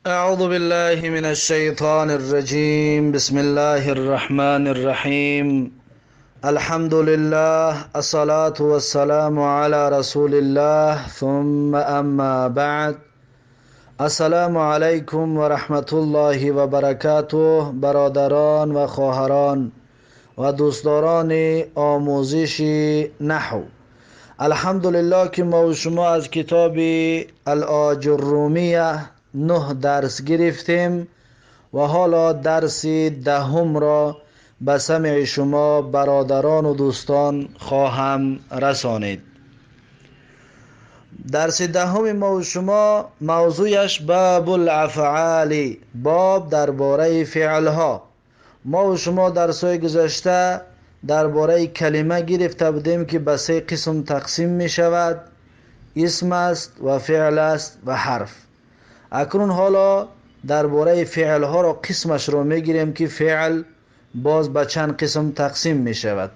أعوذ بالله من الشيطان الرجيم. بسم الله الرحمن الرحيم. الحمد لله، الصلاة والسلام على رسول الله، ثم أما بعد. السلام علیکم و رحمت الله و برکاته. برادران و خواهران و دوستداران آموزش نحو، الحمدلله که ما و شما از کتاب الآجرومیه 9 درس گرفتیم و حالا درس 10 را به سمع شما برادران و دوستان خواهم رسانید. درس 10 ما و شما موضوعش باب الافعال، باب درباره فعلها. ما و شما درس‌های گذشته درباره کلمه گرفته بودیم که به 3 قسم تقسیم می شود: اسم است و فعل است و حرف. اکنون حالا درباره فعلها را قسمش را می گیریم که فعل باز به چند قسم تقسیم می شود.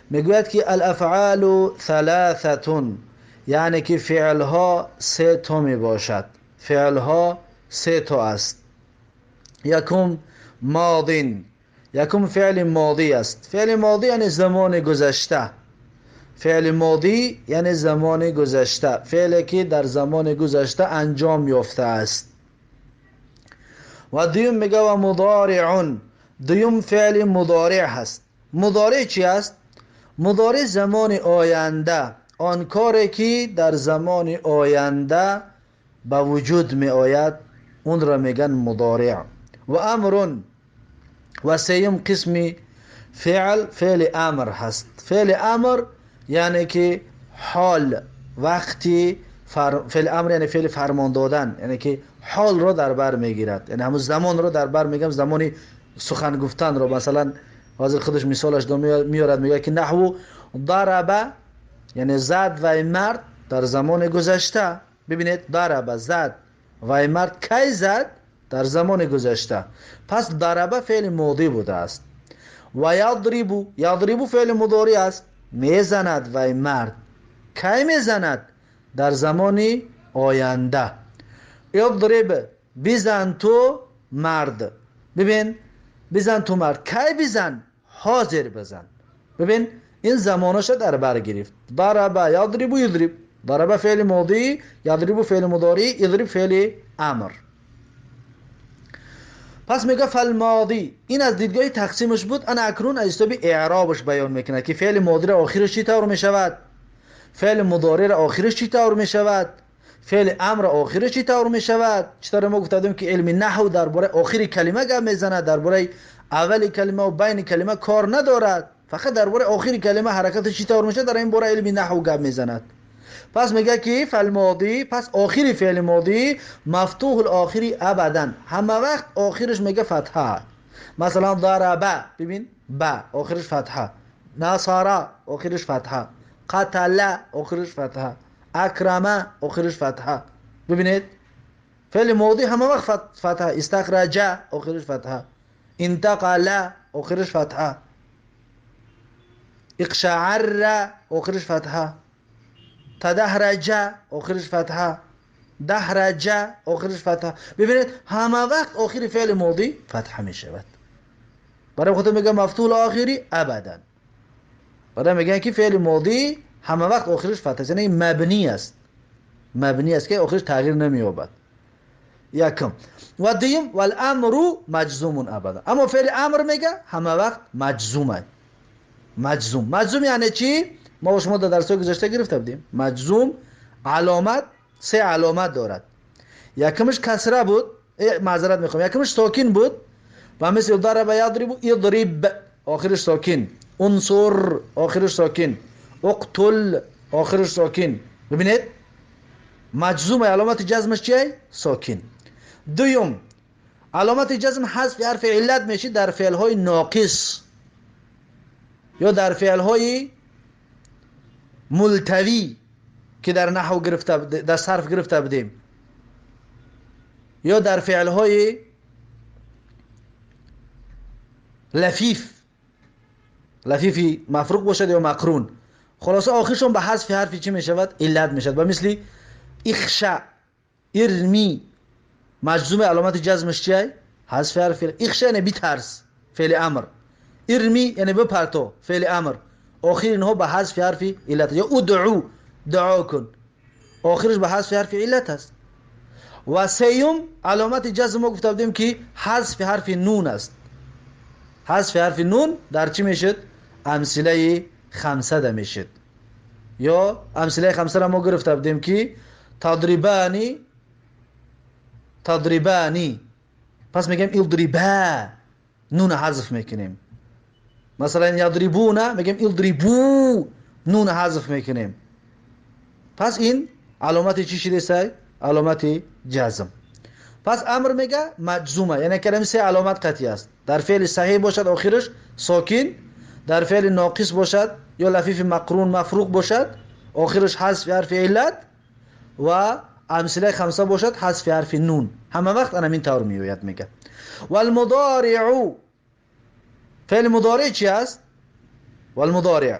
می گوید که الافعال ثلاثه، یعنی که فعلها 3 تا می باشد. فعلها 3 تا است. یکم ماضی، یکم فعل ماضی است. فعل ماضی یعنی زمان گذشته. فعل ماضی یعنی زمان گذشته، فعلی که در زمان گذشته انجام یافته است. و دوم میگه و مضارع، دوم فعل مضارع هست. مضارع چی است؟ مضارع زمان آینده، آن کاری که در زمان آینده به وجود می آید اون را میگن مضارع. و امر، و سیم قسم فعل، فعل امر هست. فعل امر یعنی که حال، وقتی فعل امر یعنی فعل فرمان دادن، یعنی که حال را در بر میگیرد، یعنی همون زمان را در بر میگم، زمانی سخن گفتن را. مثلا حاضر خودش مثالش میارد، میگه که نحو ضرب، یعنی زد و مرد در زمان گذشته. ببینید ضرب زد و مرد کی زد؟ در زمان گذشته. پس ضرب فعل ماضی بوده است. و یضرب، یضرب فعل مضارع است، میزند و مرد کی میزند؟ در زمان آینده. اضرب بزن تو مرد. ببین بزن تو مرد، کی بزن؟ حاضر بزن. ببین این زمانش در بر گرفت. ضرب یضرب یضرب، ضرب فعل ماضی، یضرب فعل مضارع، اضرب فعل امر. پس میگه فالماضی، این از دیدگاه تقسیمش بود. انا اکنون از حساب اعرابش بیان میکنه که فعل ماضی را آخرش چی طور میشود، فعل مضارع را آخرش چی طور میشود، فعل امر آخرش چی طور میشود. چطور ما گفتیم که علم نحو درباره آخر کلمه گپ میزنه، درباره اول کلمه و بین کلمه کار ندارد، فقط درباره آخر کلمه حرکتش چی طور میشه در این باره علم نحو گپ میزند. پس میگه که فالماضی، پس آخری فعل ماضی مفتوح الاخری ابدا، همه وقت آخرش میگه فتحه. مثلا ضرب، ببین با آخرش فتحه، نصر آخرش فتحه، قتل آخرش فتحه، اکرم آخرش فتحه. ببینید فعل ماضی همه وقت فتحه. استخرج آخرش فتحه، انتقل آخرش فتحه، اقشعر آخرش فتحه، تدحرج آخرش فتحه، دحرج آخرش فتحه. ببینید همه وقت آخر فعل ماضی فتحه می شود. برای خودم میگم مفتوح آخری ابدا. برای میگن که فعل ماضی همه وقت آخرش فتحه، یعنی مبنی است، مبنی است که آخرش تغییر نمییابد. یکم. و دوم والامر مجزوم ابدا. اما فعل امر میگه همه وقت مجزومه. مجزوم، مجزوم یعنی چی؟ ما و شما در درس‌های گذشته گرفته بودیم. مجزوم علامت، 3 علامت دارد. یکمش کسره بود، معذرت میخوام، یکمش ساکن بود و مثل ضرب یضرب اضرب آخرش ساکن، انصر آخرش ساکن، اقتل آخرش ساکن. ببینید مجزوم علامت جزمش چیه؟ ساکن. دوم علامت جزم حذف حرف علت میشه در فعل‌های ناقص یا در فعل‌های ملتوی که در نحو گرفته، در صرف گرفته بودیم، یا در فعل‌های لفیف، لفیفی مفروق باشد یا مقرون. خلاصه آخرشون به حذف حرفی چی میشود؟ علت میشود. و مثل اخشع، ارمی، Маҷзуми, аломати ҷазмаш чиай? Ҳазфи ҳарфи. Ихша яъне битарс, феъли амр. Ирми яъне бипарто, феъли амр. Охир инҳо ба ҳазфи ҳарфи иллат. Ё удъу, дуо кун, охираш ба ҳазфи ҳарфи иллат аст. Ва сеюм аломати ҷазм мо гуфта будем, ки ҳазфи ҳарфи нун аст. Ҳазфи ҳарфи нун дар чӣ мешуд? Амсилаи хамсада мешуд. Ё амсилаи хамсара мо гирифта будем, ки тадрибани, тадрибани. Пас мегӯем илдриба, нуна ҳазф мекунем. Масалан, ядрибуна, мегӯем илдрибу, нуна ҳазф мекунем. Пас ин аломати чӣ шидесай? Аломати ҷазм. Пас амр мега маҷзума, яъне калами се аломат қатъӣ аст. Дар феъли саҳеҳ бошад, охираш сокин, дар феъли ноқис бошад ё лафифи мақрун мафруқ бошад, охираш ҳазфи ҳарфи иллат, ва амсилаи хамса бошад, ҳазфи ҳарфи нун. Ҳама вақт анамин тавр меояд. Мега: валмудориъу, феъли мудориъ чи аст? Валмудориъ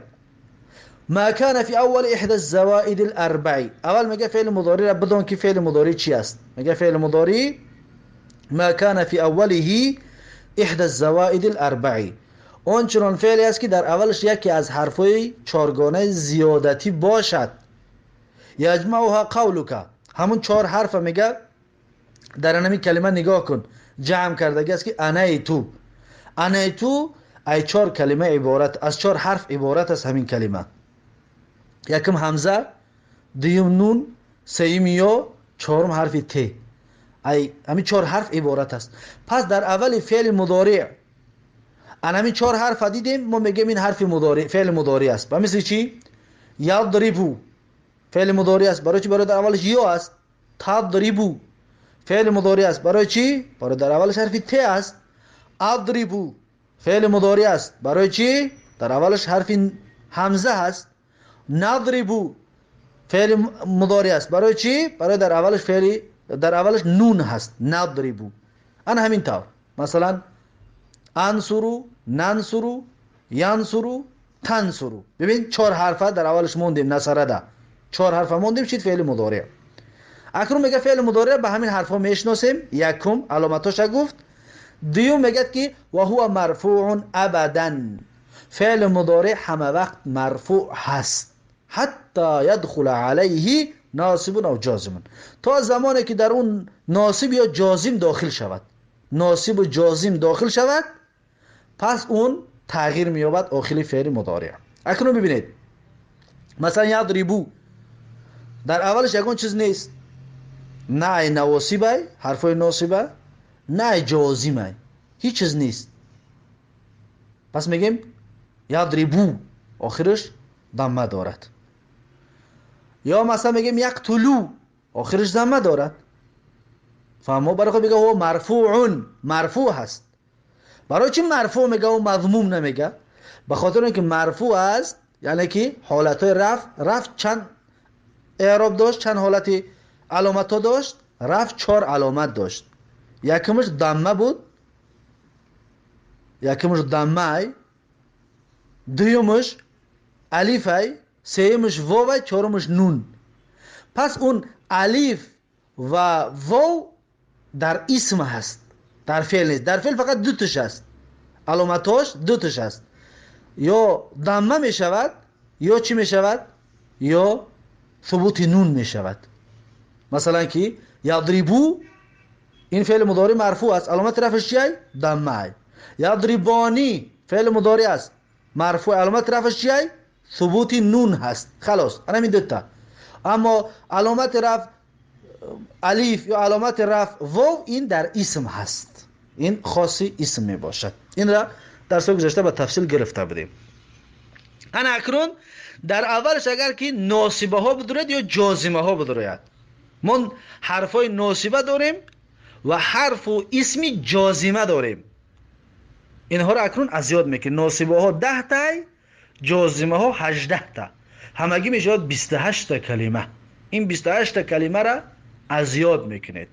ما كان في أول إحدى الزوائد الأربع. اول میگه فعل مضارع را بدون که فعل مضارع چی است. میگه فعل مضارع ما كان في اوله إحدى الزوائد الأربع، آن چنان فعلی است که در اولش یکی از حرفای چارگانه زیادتی باشد. یجمعها قولک، همون چهار حرف میگه در همین کلمه نگاه کن، جمع کردگی است که انیتو. انیتو ای چهار کلمه عبارت از چهار حرف عبارت است. همین کلمه یکم همزه، دوم نون، سوم یا، چهارم حرف ت. ای همین چهار حرف عبارت است. پس در اول فعل مضارع ان همین چهار حرف دیدیم، ما میگیم این حرف مضارع، فعل مضارع است. به مثل چی؟ یضربو فعل مضارع است. برای چی؟ برای در اولش یا است. تضربو فعل مضارع است. برای چی؟ برای در اولش حرف ت است. اضربو فعل مضارع است. برای چی؟ در اولش حرف همزه هست. نضربو فعل مضارع است. برای چی؟ برای در اولش فعل، در اولش نون هست. نضربو. انا همین طور مثلا انصرو، ننصرو، ینصرو، تنصرو. ببین، چهار حرفه در اولش موندیم. نصره ده چهار حرفه موندیم، شد فعل مضارع. اکنون میگه فعل مضارع به همین حرفا میشناسیم. یکم علامتاش گفت. دوم میگه که و هو مرفوع ابدا، فعل مضارع همه وقت مرفوع هست، حتی يدخل علیه ناصب او جازم، تا زمانی که در اون ناصب یا جازم داخل شود. ناصب و جازم داخل شود، پس اون تغییر مییابد آخر فعل مضارع. اکنون ببینید، مثلا یضربو در اولش یگان چیز نیست، نه نواصبه، حرفای ناصبه، نه جازمه، هیچ چیز نیست. پس میگیم یضربو، آخرش ضمه دارد. یا مثلا میگیم یقتلو، آخرش ضمه دارد. فهمو؟ برای خود میگه هو مرفوع، مرفوع هست. برای چی مرفوع میگه و مضموم نمیگه؟ به خاطر اینکه مرفوع است، یعنی که حالت های رفع، رفع چند اعراب داشت؟ چند حالت علامت ها داشت؟ رفع چهار علامت داشت. یکمش ضمه بود، یکمش ضمه، دومش الف، سومش واو، چهارمش نون. پس اون الف و واو در اسم هست، در فعل نیست. در فعل فقط دو تش هست، علامتاش دو تش هست: یا ضمه می شود یا چی می شود؟ یا ثبوت نون می شود. مثلا که یضربو، این فعل مضارع مرفوع است. علامت رفعش چیه؟ ضمه. یضربانی فعل مضارع است، مرفوع. علامت رفعش چیه؟ ثبوت نون هست. خلاص، انا این دوتا. اما علامت رفع الف یا علامت رفع واو، این در اسم هست، این خاصی اسم می باشد. این را در سال گذشته به تفصیل گرفته بودیم. انا اکنون در اولش اگر که ناصبه ها بدورد یا جازمه ها بدورد، ما حرفای ناصبه داریم و حرف و اسم جازمه داریم. اینها را اکنون از یاد میکنیم. ناصبه ها 10 تا، جازمه ها 18 تا، همگی میشود 28 تا کلمه. این 28 تا کلمه را از یاد میکنید.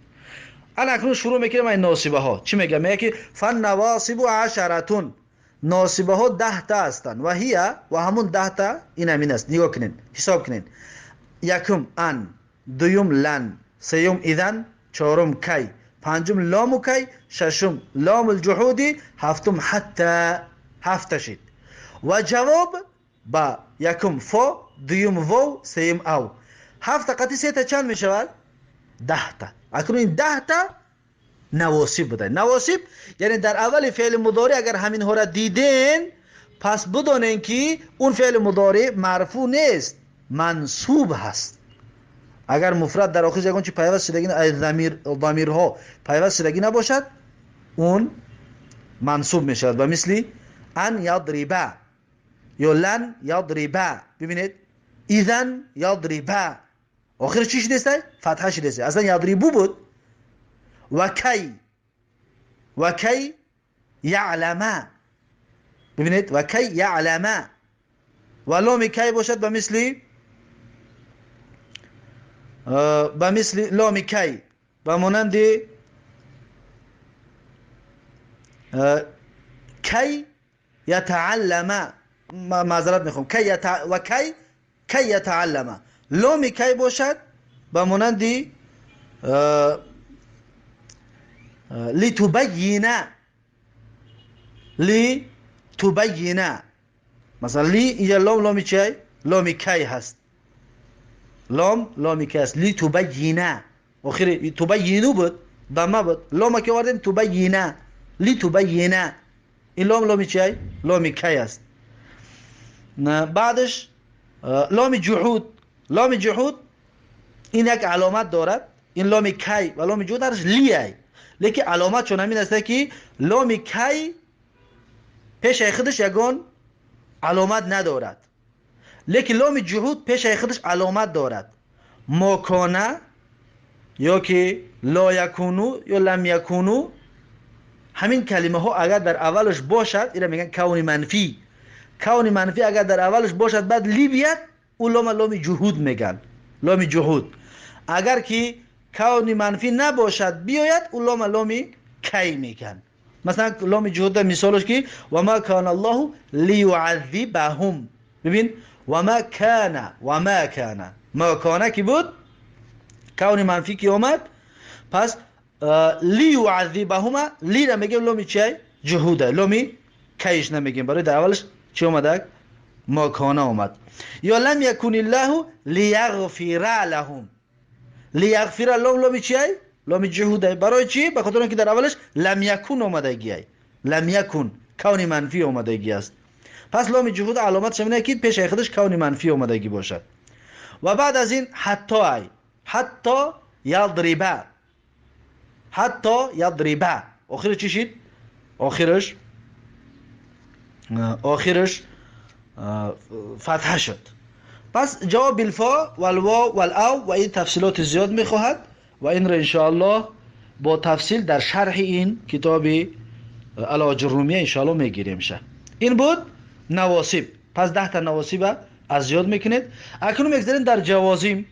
الان اکنون شروع میکنیم. این ناصبه ها چی میگه؟ میگه که فالنواصب عشرتون، ناصبه ها 10 تا هستند. و هي، و همون 10 تا این همین است. نگاه کنین، حساب کنین: یکم ان، دوم لن، سیوم اذن، چهارم کی، پنجم لام کی، ششم لام الجحودی، هفتم حتی. هفت شد. و جواب با یکم فا، دوم واو، سیم او. هفت قطعی سه تا چند میشود؟ 10 تا. اکنون این 10 تا نواصب بوده. نواصب یعنی در اول فعل مضارع اگر همین ها را دیدین، پس بدانین که اون فعل مضارع مرفوع نیست، منصوب هست. اگر مفرد در آخرش یگان چی پیوست شدگی، ضمیرها پیوست شدگی نباشد، اون منصوب میشود. و مثل ان یضرب یا لن یضرب. ببینید اذن یضرب، آخرش چی شده است؟ فتحه شده است. اصلا یضربو بود. و کی، و کی یعلم. ببینید و کی یعلم. و لام کی باشد به مثل، به مثل لام کی، به مانند کی یتعلم. معذرت میخوام، کی و کی، کی یتعلم. لام کی باشد به مانند لتبین، لتبین. مثلا لی اینجا لام، لام چی؟ لام کی هست. لام، لام کی هست. لتبین، آخر تبینو بود، ضمه بود. لام که آوردیم تبین، لتبین. این لام، لام چی؟ لام کی است. بعدش لام جحود. لام جحود این یک علامت دارد. این لام کی و لام جحود درش لی، لیکن علامت چون همین است که لام کی پیش خودش یگان علامت ندارد، لیکن لام جحود پیش خودش علامت دارد. ماکانه یا که لا یکونو یا لم یکونو، همین کلمه ها اگر در اولش باشد، اینا میگن کون منفی. کون منفی اگر در اولش باشد بعد لی بیاد، او لام، لام جحود میگن، لام جحود. اگر که کون منفی نباشد بیاید، او لام، لام کی میگن. مثلا لام جحود مثالش که و ما کان الله لیعذبهم. ببین و ما کان، و ما کان، ما کان کی بود؟ کون منفی کی اومد، پس لیعذبهم، لی را میگیم لام چی؟ جحوده. لام کیش نمیگیم، برای در اولش چی اومده؟ ما کان اومد. یا لم یکن الله لیغفر لهم. لیغفر لهم، لام چی؟ لام جحوده. برای چی؟ به خاطر اینکه در اولش لم یکن اومدگی، لم یکن کون منفی اومدگی است. پس لام جحود علامتش اینه که پیش خودش کون منفی اومدگی باشد. و بعد از این حتی، ای حتی یضرب، حتی یضرب. آخرش چی شد؟ آخرش، آخرش فتحه شد. پس جواب بالفا والواو والاو و این تفصیلات زیاد میخواهد و این را انشاءالله با تفصیل در شرح این کتاب الاجرومیه انشاءالله میگیریم شه. این بود نواصب. پس 10 تا نواصب از یاد میکنید. اکنون میگذاریم در جوازیم.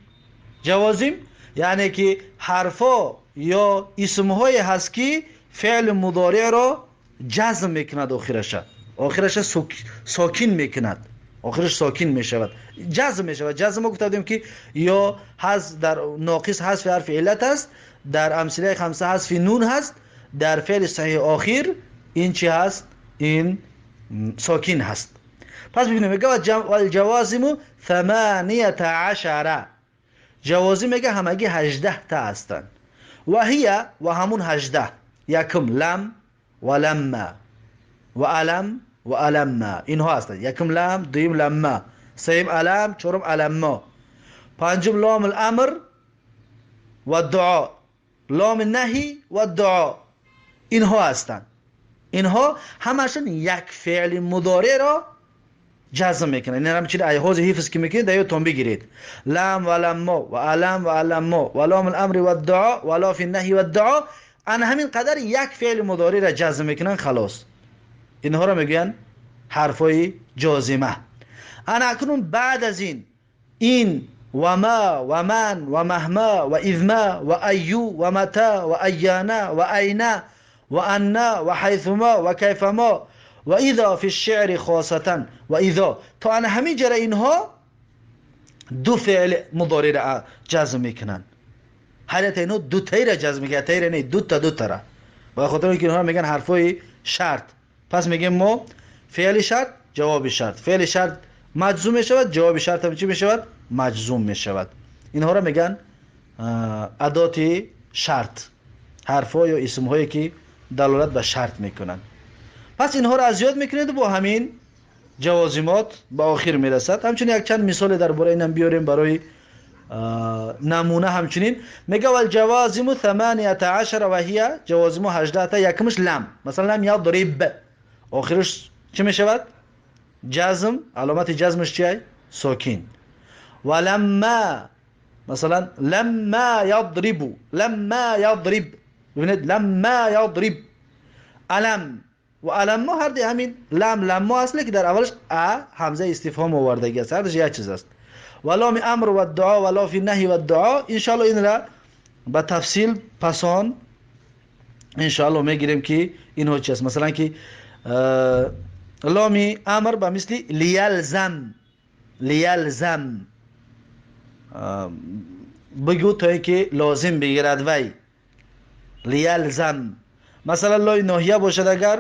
جوازیم یعنی که حرفا یا اسمهای هست که فعل مضارع را جزم میکند، آخرش، آخرش ساکن میکند، آخرش ساکن میشود، جزم میشود. جزم ما گفته بودیم که یا حذف در ناقص حذف حرف علت است، در امثله خمسه حذف نون هست، در فعل صحیح آخر این چی هست؟ این ساکن هست. پس ببینیم میگه والجوازم 18. جوازی میگه همگی 18 تا هستند. و هي و همون 18. یکم لم و لما و الم و الما، اینها هستند. یکم لم، دویم لما، سیم الم، چهارم الما، پنجم لام الامر و دعا، لام نهی و دعا، اینها هستند. اینها همشون یک فعل مضارع را جزم میکنن. اینا هم چیز ایهاز حفظ که میکنید دیوتون بگیرید. لام و لما و الم و الما و لام الامر و الدعا و لا فی النهی و الدعا، ان همین قدر یک فعل مضارع را جزم میکنن، خلاص. اینها را میگن حرفای جازمه. انا اکنون بعد از این و ما و من و مهما و اذما و ایو و متا و ایانا و اینا و انا و حیثما و کیفما و اذا فی الشعر خاصتا و اذا، تا ان همین جره اینها دو فعل مضارع را جزم میکنن. Ҳар як инҳо ду таира ҷазм мекунад, таира не, ду та, ду тара. Ба хотири инки инҳо мегӯянд ҳарфҳои шарт. Пас мегӯем мо феъли шарт, ҷавоби шарт. Феъли шарт маҷзум мешавад, ҷавоби шарт ҳам чӣ мешавад? Маҷзум мешавад. Инҳоро мегӯянд адоти шарт, ҳарфҳо ё исмҳое ки далолат ба шарт мекунанд. Пас инҳоро аз ёд мекунед, бо ҳамин ҷавозимот ба охир мерасад. Ҳамчунин якчанд мисоле дар бораи инам биёрем барои намуна. Ҳамчунин мега: والجوازم 18 وهي ҷавозиму 18 та. Якумш لم. Масалан, لم يضرب, охираш чӣ мешавад? Ҷазм. Аломати ҷазмаш чия? Сокин. Ва لما, масалан, لما يضرب, لما يضرب. Бибинед, لما يضرب. ألم ва ألم, ҳарди ҳамин لم, لما аст, лекин дар аввалаш а ҳамзаи истифҳом овардагӣ аст. Ҳардаш як чиз аст. Ва لام أمر والدعاء ва لا في النهي والدعاء. Иншоалло, инра ба тафсил пасон иншоалло мегирем, ки инҳо чи аст. Масалан, ки ломи амр ба мисли ليلزم, ليلزم, бигӯ то ин ки лозим бигирад вай, ليلزم. Масалан, лои ноҳия бошад, агар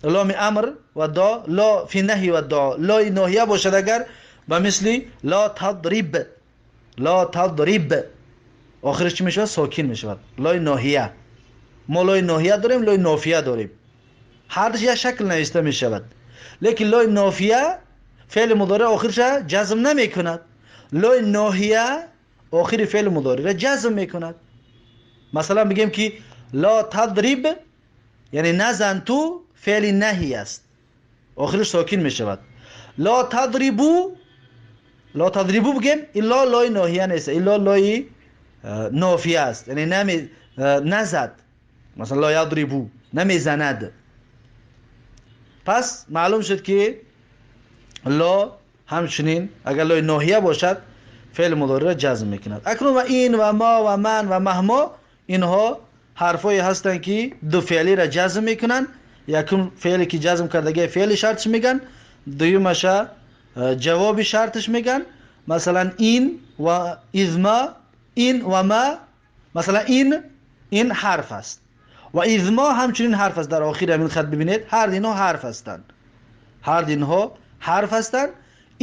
ломи амр ва до, لا في النهي والدعاء, лои ноҳия бошад агар, ба мисли لا تضرب, لا تضرب, охираш чӣ мешавад? Сокин мешавад. Лои ноҳия. Мо лои ноҳия дорем, лои нофия дорем, ҳардаш як шакл нависта мешавад, лекин лои нофия феъли мудоре охирша ҷазм намекунад, лои ноҳия охири феъли мудореро ҷазм мекунад. Масалан, бигем ки لا تضرب, яъне назан ту, феъли наҳӣ аст, охираш сокин мешавад. لا تضربوا, لا تضربوا бигем, ин لا лои ноҳия нест, ин لا лои нофия аст, яъне назад. Масалан, لا يضرب, намезанад. Пас маълум шуд, ки لا ҳамчунин агар лои ноҳия бошад, феъли мудориро ҷазм мекунад. Акнун ва إن ва ما ва من ва مهما, инҳо ҳарфҳое ҳастанд, ки ду феълиро ҷазм мекунанд. Якум феъле ки ҷазм кардагия феъли шартш меган, дуюмаша ҷавоби шартш меган. Масалан, إن ва إذ ما, إن ва ما. Масалан, إن, ин ҳарф аст ва إذ ما ҳамчунин ҳарф аст. Дар охири ҳамин хат бибинед, ҳар инҳо ҳарф ҳастанд, ҳар инҳо ҳарф ҳастанд.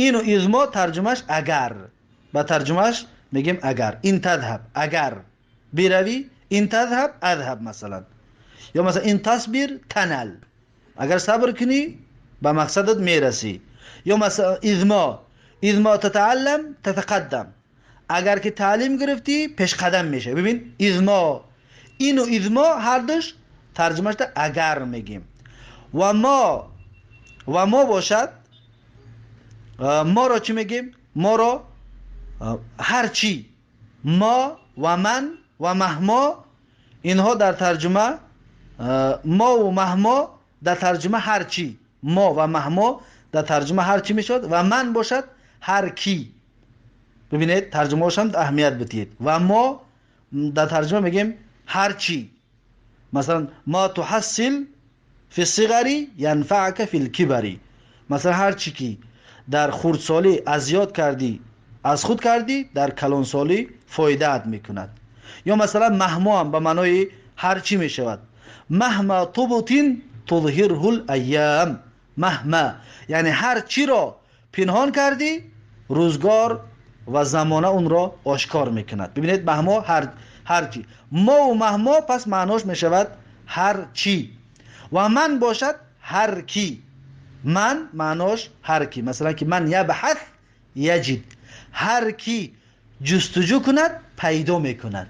إن у إذ ما тарҷумаш агар, ба тарҷумаш мегем агар. إن تذهب, агар биравӣ, إن تذهب أذهب, масалан. Ё масалан, إن تصبر تنل, агар сабр кунӣ, ба мақсадат мерасӣ. Ё масалан, إذ ما, إذ ما تتعلم تتقدم, агар ки таълим гирифтӣ, пешқадам мешавӣ. Бибин, إذ ما, إن у إذ ما ҳардуш тарҷумашда агар мегем. Ва ما, ва ما бошад, моро чӣ мегем? Моро ҳар чӣ, ما ва من ва مهما, инҳо дар тарҷума, ما у مهما дар тарҷума ҳар чӣ, ما ва مهما дар тарҷума ҳар чӣ мешавад. Ва من бошад ҳар кӣ. Бибинед, тарҷумаошам аҳамият бидиҳед. Ва ما дар тарҷума мегем ҳар чӣ. Масалан, ما تحصل في الصغر ينفعك في الكبر. Масалан, ҳар чӣ ки дар хурдсолӣ аз ёд кардӣ, аз худ кардӣ, дар калонсолӣ фоидаат мекунад. Ё масалан, مهما ҳам ба маънои ҳар чӣ мешавад. مهما تبطن تظهره الأيام. مهما яъне ҳар чиро пинҳон кардӣ, рӯзгор ва замона онро ошкор мекунад. Бибинед, مهما ҳар чӣ. ما у مهما пас маънош мешавад ҳар чӣ. Ва من бошад ҳар кӣ. من маънош ҳар кӣ. Масалан, ки من يبحث يجد, ҳар кӣ ҷустуҷӯ кунад, пайдо мекунад,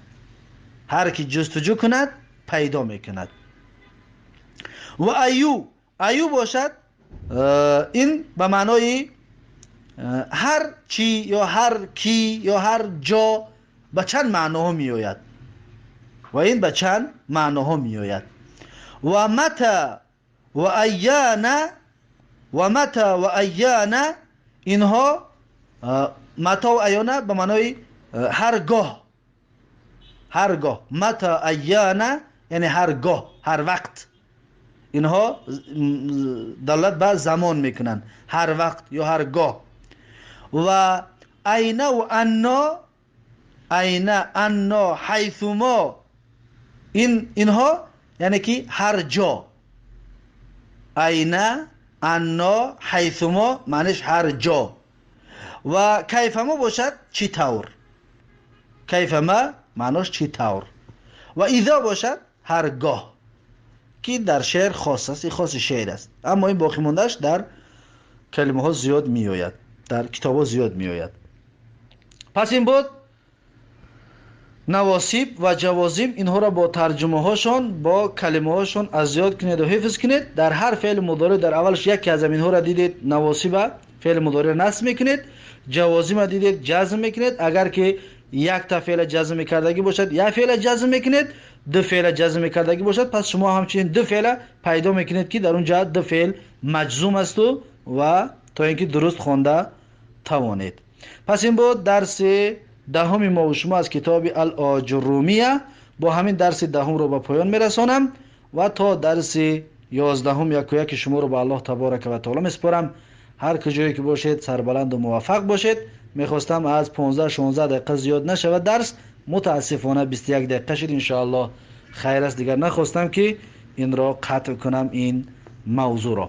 ҳар кӣ ҷустуҷӯ кунад, пайдо мекунад. Ва أي, أي бошад, ин ба маънои ҳар чӣ ё ҳар кӣ ё ҳар ҷо, ба чанд маъноҳо меояд ва ин ба чанд маъноҳо меояд. Ва متى ва أيان, ва متى ва أيان, инҳо متى у أيان ба маънои ҳар гоҳ, ҳар гоҳ. متى أيان яъне ҳар гоҳ, ҳар вақт. Инҳо далолат ба замон мекунанд, ҳар вақт ё ҳар гоҳ. Ва أين у أنى. Айна, анно, ҳайсумо, инҳо яъне ки ҳар ҷо. Айна, анно, ҳайсумо маъниш ҳар ҷо. Ва кайфамо бошад чӣ тавр, кайфама маънош чӣ тавр. Ва изо бошад ҳар гоҳ, ки дар шеър хос аст, ин хоси шеър аст. Аммо ин боқӣ мондааш дар калимаҳо зиёд меояд, дар китобҳо зиёд меояд. Пас ин буд навосиб ва ҷавозим. Инҳоро бо тарҷумаҳошон, бо калимаҳошон аз ёд кунед ва ҳифз кунед. Дар ҳар феъли мудоре дар аввалаш яке аз инҳоро дидед, навосиба феъли мудоре насб мекунед, ҷавозима дидед, ҷазм мекунед. Агар ки якта феъла ҷазм мекардагӣ бошад, як феъла ҷазм мекунед, ду феъла ҷазм мекардагӣ бошад, пас шумо ҳамчунин ду феъла пайдо мекунед, ки дар он ҷа ду феъл маҷзум асту, ва то ин ки дуруст хонда тавонед. Пас ин буд дарси 10-уми мо шумо аз китоби Ал-Оҷурумия. Бо ҳамин дарси 10-умро ба поён мерасонам ва то дарси 11-ум яку яки шуморо ба Аллоҳ таборака ва таоло месупорам. Ҳар куҷое ки бошед, сарбаланду муваффақ бошед. Мехостам аз 15-16 дақиқа зиёд нашавад дарс, мутаассифона 21 дақиқа шуд. Иншоаллоҳ, хайр аст, дигар нахостам ки инро қатъ кунам, ин мавзӯъро.